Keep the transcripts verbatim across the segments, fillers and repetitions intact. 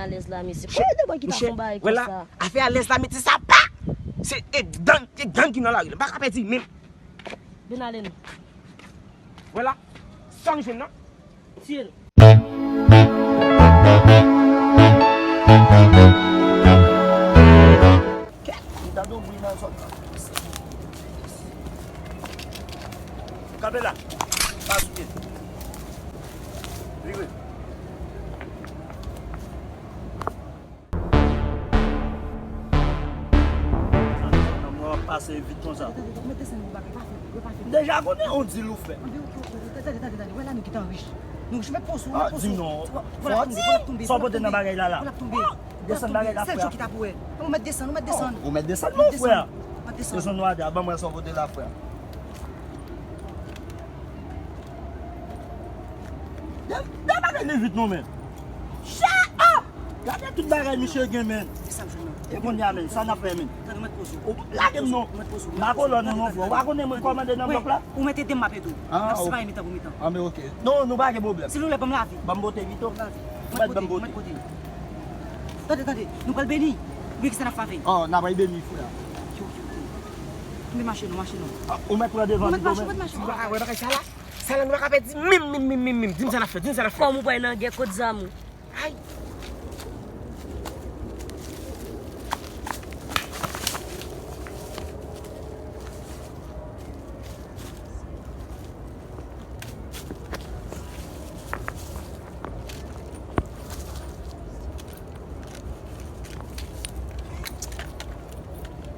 Alèz la, mesye. Konbyen de bwa ki ta fè yon bagay konsa? Afè alèz la, mesye, sa pa. Se e gang, e gang ki nan lari la. M pa ka pèdi menm. Vin ale nou. Vwala. Sa nou jwenn nan? Tiye l. Kèt, m tande yon bri nan zòn nan. Kanpe la. Pa sou pye. Vire. Mwen ap pase vit konsa. M deja konnen yon dil ou fè. Tande, tande, tande, tande. Wè la nou gentan rich. Nou rich, mèt pòz ou, mèt pòz ou. Di m non. Fò di. Sa w pote nan bagay la la. Desann bagay la, frè. Sèl jou ki ta pou wè. Ou mèt desann, ou mèt desann. Ou mèt desann non, frè. Desann nou atè a, ban mwen sa w pote la, frè. Dè, dè bagay li vit non, men. Shut up! Gade tout bagay misye gen, men. E kounye a, men, sa n ap fè, men? Lage m non. M pa kolòn non, non, frè. Ou pa konnen mwen kòmande nan blòk la? Ou mèt ede m, m ap ede w. Ah, ok. Se pa yon mitan pou mitan. Ah, men ok. Non, nou pa gen pwoblèm. Silvouplè, ban m lavi. Ban m bote pito. Ou mèt ban m bote. Tande, tande, nou pral beni. Wi, kisa n ap fè avè l? Oh, n ap beni, frè. Ok, ok, ok. Ann mache non, mache non. Ah, ou mèt pran devan pito, men. Ou mèt mache, ou mèt mache. Ou pa ka wè bagay sa la? Sa la nou pa ka pèdi menm, menm, menm, menm, menm. Di m sa n ap fè, di m sa n ap fè. Kòm ou pral nan gè kot zam ou. Ay!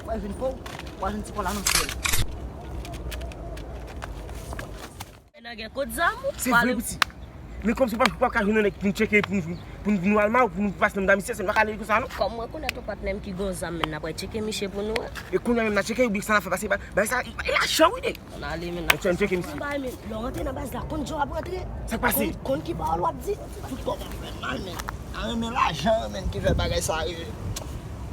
Wè vin pou, wè vin ti kò la nan syèl. Nan gen kot zam ou? Se vre, piti. Men kòmsi w p ap, w p ap ka jwenn yon nèg pou n tcheke, pou n, pou n, pou nou al ma ou pou nou pase nan men misye, se nou pa ka ale konsa non. Kòm mwen konnen tou patnè m ki gon zam, men n ap al tcheke misye pou nou wè. E kounye a menm n a tcheke, oubyen sa n ap fè pase, ba, ba sa, e, e lajan wi nèg. Ann ale, men. Ann tcheke misye. Lè w rantre nan baz la, konn jan w ap rantre. Sa k pase? Konn, konn ki pawòl w ap di. Tout kòman fè mal, men. A renmen lajan, men, ki fè bagay sa rive.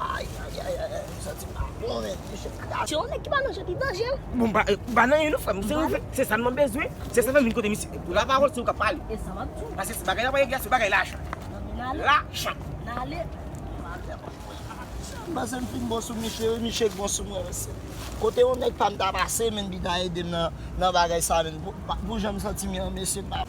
Ay, ay, ay, ay, ay, m santi m pa bon, men. Misye kraze. Se yon nèg ki pa nan jan ki danje. Bon, m pa, m pa nan anyen non, frè m. Se, se sa m bezwen. Se sa m vin kote misye. Pou la pawòl, se ou k ap pale. E sa m ap di w. Paske se bagay la pa egziste, se bagay lajan. Nan men n ale. Lajan. N ale. M panse m fin bon sou misye, wi, misye k bon sou mwen, mesye. Kote yon nèg pa m ta pase, men, li ta ede m nan, nan bagay sa, men. Pou, pou jan m santi m an, mesye, m pa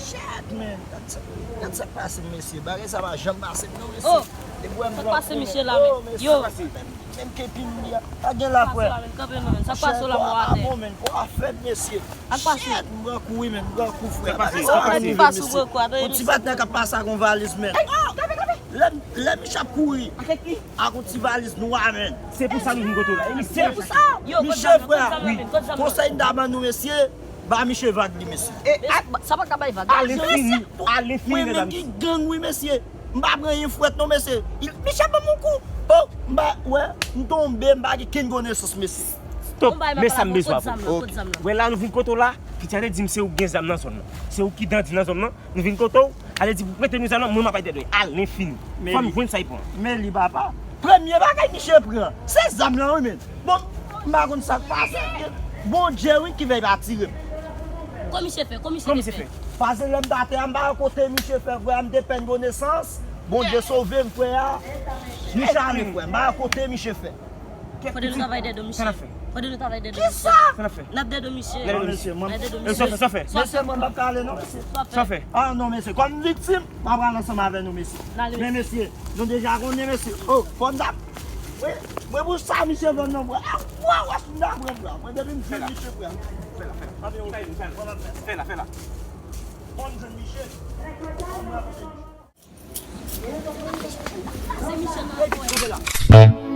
Shit, man. Gad sa, gad sa k pase m, mesye. Bagay sa pa janm pase m, non, mesye. Oh, depi w wè m sa k pase misye la, men. Oh, mesye, yo. Menm, menm kepi m li a. Pa gen la, frè. Sa k pase w la, men? Sa k pase w la, mwen atè. Bon, men, kò a fèb, mesye. Shit, m pran kou, wi, men, m pran kou, frè. Sa k pase, sa k pase. Yon ti patnè k ap pase ak yon valiz, men. Lè, lè misye ap kouri. Avèk ki? Ak yon ti valiz nwa, men. Se pou sa nou vin kote w la. Se pou sa. Misye, frè. Wi. Konsèy m ta ban nou, mesye. Ba misye vag li, mesye. E, sa pa ka bay vag. Ale fini, ale fini, medam. Mwen menm ki gang, wi, mesye. M pa pran anyen frèt non, mesye. Misye ban m yon kou. Oh, m pa, wè, m tonbe, m pa gen kenn konesans, mesye. Stop, men sa m bezwen avè w. Wè la nou vin kote w la, piti a te di m se ou ki gen zam nan zòn nan. Se ou ki dandi nan zòn nan. Nou vin kote w, ale di pou prete nou zam nan, mwen m ap bay dèdwen. Ale fini. Fò m jwenn sa y pran. Men li papa. Premye bagay misye pran, se zam nan, wi, men. Bon, m pa konn sa k pase. Bondye, wi, ki fè y pa tire m. Kòman misye fè? Kòman misye fè? Paske lè m t atè a, m pa wè kote misye fè, frè a, m te pèn konesans. Bondye sove m, frè a. Misye ale, frè, m pa wè kote misye fè. Fòde nou travay dèdo misye. Fòde nou travay dèdo misye. Kisa? N ap dèdo misye. N ap dèdo misye. Sa fè, sa fè. Mesye, mwen m p ap ka ale non, mesye. Sa fè. Ah non, mesye, kòm viktim, m ap pral ansanm avè nou, mesye. Men mesye, nou deja konnen, mesye. Oh, fò n t ap. Mwen, mwen pou sa misye vann nan, frè. Ah, wè, wè, m ta pran, frè. Mwen depi m jwenn misye, frè. Fè la, fè la. Fè la, fè la. Fò n jwenn misye. Fò n rakonte misye. Pase misye nan kwen.